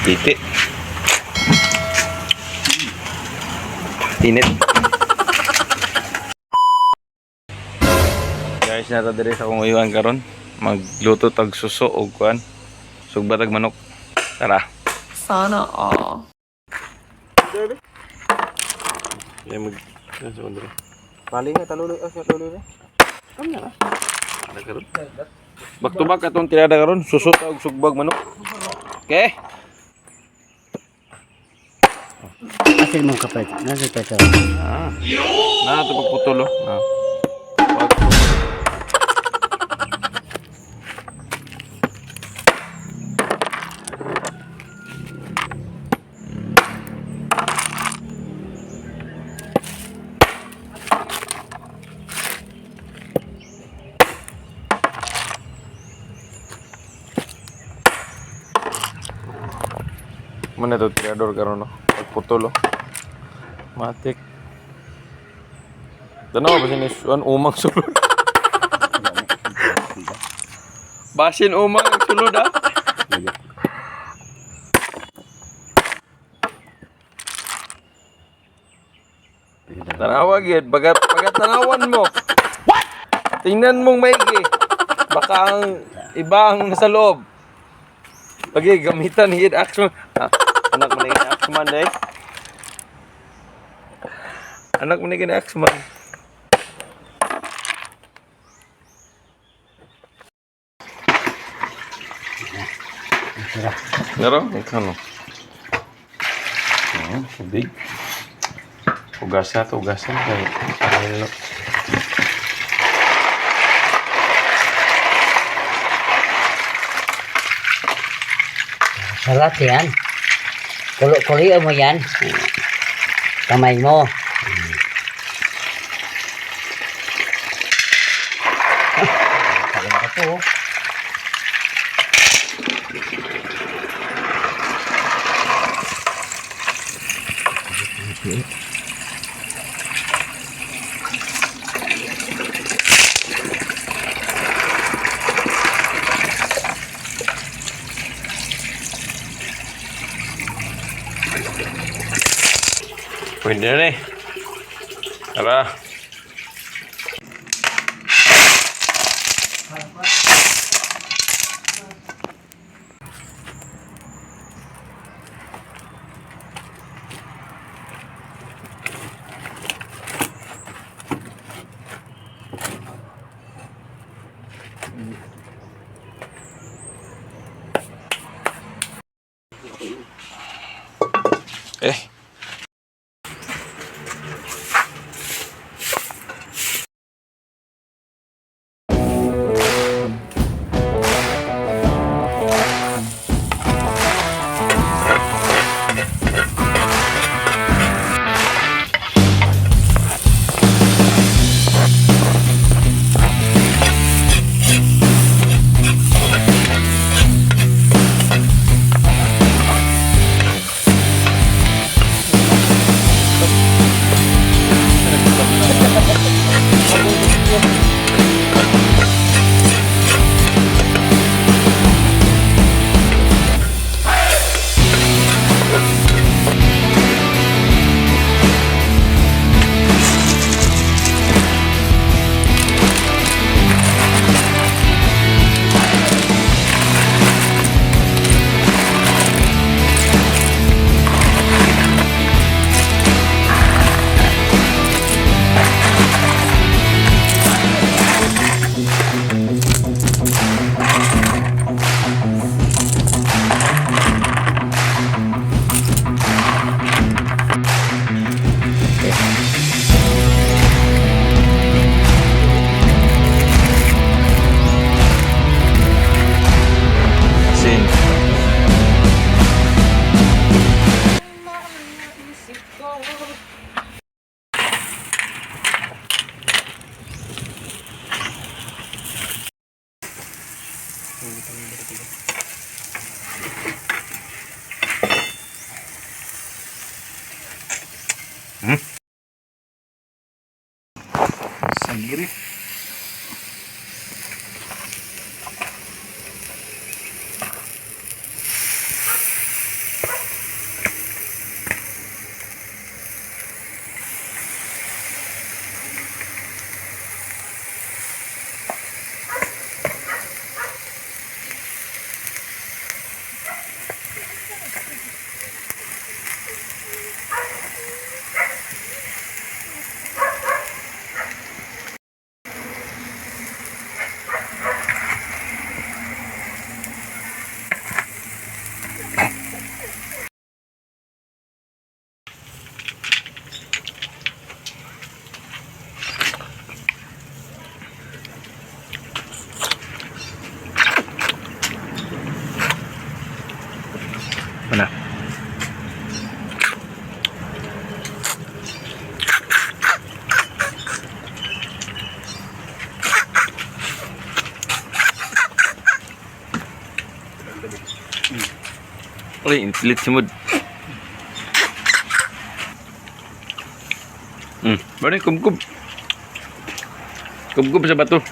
Titi. Init. Guys, nata diri sa akong uyuan karon. Magluto tag suso og kuan. Sugba tag manok. Tara. Sana all. Yeah, mag sa diri. Paling nga taluloy oh, siya taluloy. Ano karon? Back to back atong tirada karon, suso ta og sugbag manok. Okay. Asin mong kapit. Nasa peto. Ah. Na ito pagputol oh. Ah. Pagputol. Muna to tirador karon no. Pagputol oh. Matik. Tanaw ba siya ni umang sulod? Basin umang ang sulod ah. Tanawa gid, bagat bagat tanawan mo. What? Tingnan mong maigi. Baka ang iba ang nasa loob. Pagi gamitan hid action. Ah, anak mo na gini action day. Anak mo na gini action. Naro, ikaw no. Ayan, tubig. Hugasan to, hugasan. Kaya, ano. Sarap yan. Kulo-kulian mo yan. Kamay mo. Ah, kain ka po. Pwede na eh. Tara. Eh. Asin. Sagiri. Uy, intilit si Mud. Bani, kumkub. Kumkub sa bato.